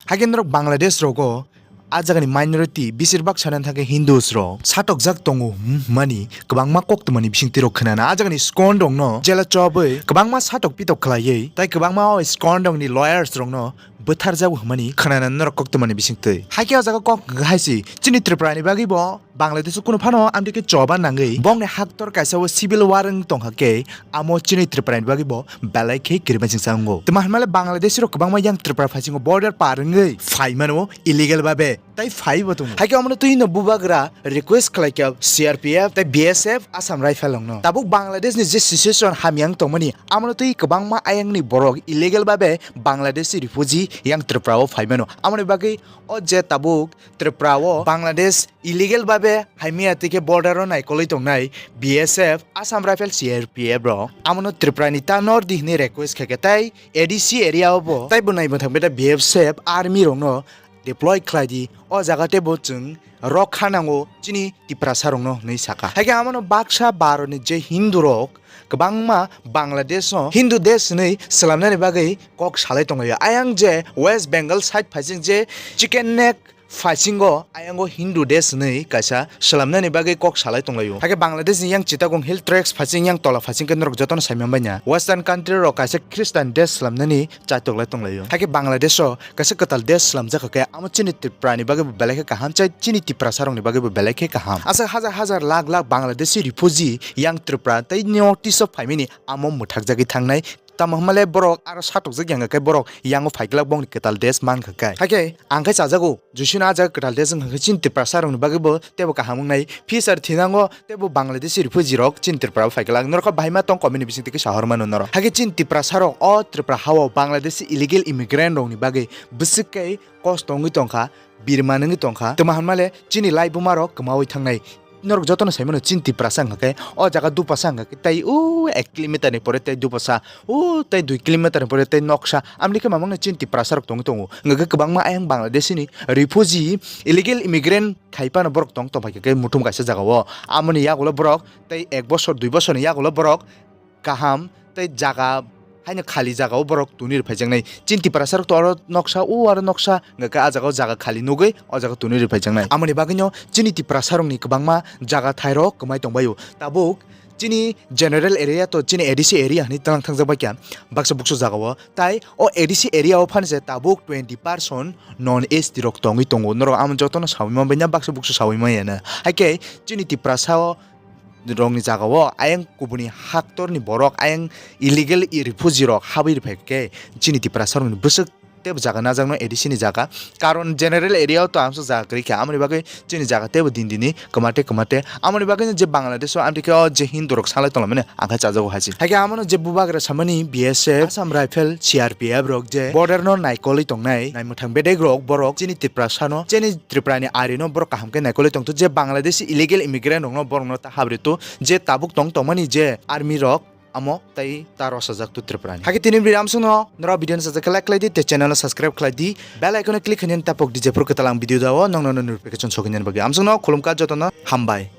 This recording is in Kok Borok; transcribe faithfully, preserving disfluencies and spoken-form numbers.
Haikhe norok Bangladesh rogo a jagani minority, besir bak sana thangkhe Hindus rok satokjak tongo, hmm, hwnmani kwbangma koktwmani bisingtwi rok khwnana. A jagani scone rokno jela chobwi kwbangma satok pitok khlaiwi, tai kwbangma o scone rokni lawyers rokno bwtharjago hwnmani khwnana norok koktwmani bisingtwi. Haikhe o jaga kok hwnkha hai se, chini Tripura ni bagwi bo Bangladesh o kunu phano amtwi khe choba nangwi bongni haktor kaisa o civil war wng tongkha khe, amo chini Tripura ni bagwi bo belai khe kirima jingsa wngo. Tma hwnmale Bangladesh rok kwbangma yang Tripura phaisingo border par wngwi phai mano illegal babe, tai phai bo tongo. Haikhe omono twi no bubagra request khlai kha C R P F tai B S F Assam Rifle rokno. Tabuk Bangladesh ni je situation hamya wng tongmani, amono twi kwbangma ayang ni borok illegal babe Bangladesh refugee yang Tripura o phai mano. Amoni bagwi o je tabuk Tripura o Bangladesh illegal babe haimya twi khe border o naikolwi tongnai B S F, Assam Rifle, C R P F rok. Amono Tripura ni ta nor di hwnwi request kha khe tai A D C area o bo tai bo nai bwthang beda B S F army rokno deploy khlai di. O jaga tei bo chwng rok kha nango chini Tiprasa rokno hwnwi saka. Haikhe amono baksa Bharat ni je Hindu rok kwbangma Bangladesh no Hindu desh hwnwi swlamnani bagwi kok salai tonglaio. Ayang je West Bengal side phaising je chicken neck phaisingo ayango Hindu desh hwnwi kaisa swlamnani bagwi kok salai tonglaio. Haikhe Bangladesh ni yang Chittagong Hill Tracts phaising yang tola phaising khe norok jotono saimang baina Western country rok kaisa Christian desh swlamnani chaitok lai tonglaio. Haikhe Bangladesh o kaisa kwtal desh swlamjak khe amo chini Tripura ni bagwi bo belai khe kaham, chai chini Tiprasa rok ni bagwi bo belai khe kaham. Aswk hajar hajar lakh lakh Bangladeshi refugee yang Tripura tei North East o phaimani amo mwthakjagwi thangnai. Tamo hwnmale borok aro satokjak yang khe borok yango phai glak bongni kwtal desh man kha khe. Haikhe ang khe chajago, Josino a jaga kwtal desh wngkha khe chini Tiprasa rokni bagwi bo teibo kaham wngnai. Future thinango teibo Bangladeshi refugee rok chini Tripura o phai glak. Norok bahai ma tong comment ni bising twi khe sahor mano norok. Haikhe chini Tiprasa rok o Tripura ha o Bangladeshi illegal immigrant rokni bagwi bwswk khe kosto wngwi tongkha, birman wngwi tongkha. Tma hwnmale chini laibuma rok kwmaui thangnai. Norok jotono saimano chini Tiprasa wngkha khe o jaga Dupasa wngkha khe tei o ek kilometer ni pore tei Dupasa, o tei dui kilometer ni pore tei noksa. Amni khe mamangno chini Tiprasa rok tongwi tongo. Wngkha khe kwbangma ayang Bangladeshi ni refugee, illegal immigrant khai phano borok tong tongphai khe muthum kaisa jaga o. Amoni yagulo borok tei ek bosor dui bosor ni yagulo borok kaham tei jaga haino khali jaga o borok tuni rw phaijaknai. Chini Tiprasa rok to oro noksa, o aro noksa, hwnkha khe a jaga o jaga khali nugwi o jaga tuni rw phaijaknai. Amoni bagwino chini Tiprasa rokni kwbangma jaga thai rok kwmai tongbaio. Tabuk chini general area to chini A D C area hwnwi tlang thangjak bai kha baksa buksa jaga o. Tai o A D C area o phano se tabuk twenty percent non S T rok tongwi tongo. Norok amo jotono saui man bai na baksa buksa saui man ya na. Hai khe chini Tiprasa o rokni jaga o ayang kubuni haktorni borok, ayang illegal i refugee rok habwi rwphai khe chini Tiprasa rokni bwswk teibo jaga najakno A D C ni jaga, karon general area o to amsa jaga kwrwi kha, amoni bagwi chini jaga teibo din dini kwmate kwmate, amoni bagwi je Bangladesh o amtwi khe o je Hindu rok salai tonglaimani ang khe chajago hai se. Hai khe amono je bubagra samani B S F, Assam Rifle, C R P F rok je border no naikolwi tongnai, naimwthang bedek rok borok chini Tiprasa no, chini Tripura ni ari no borok kaham khe naikolwi tongtho, je Bangladeshi illegal immigrant rok no borok no ta habri to, je tabuk tong tongmani je army rok amo tai ta rosajak to Tripura ni. Hai khe tini video amsong no norok video no sajak khe like khlai di, tei channel no subscribe khlai di, bell icon no click khainani tapok di, jephru kwtal ang video dao nokno notification sokhinani bagwi. Amsong no khulumkha jotono, hambai.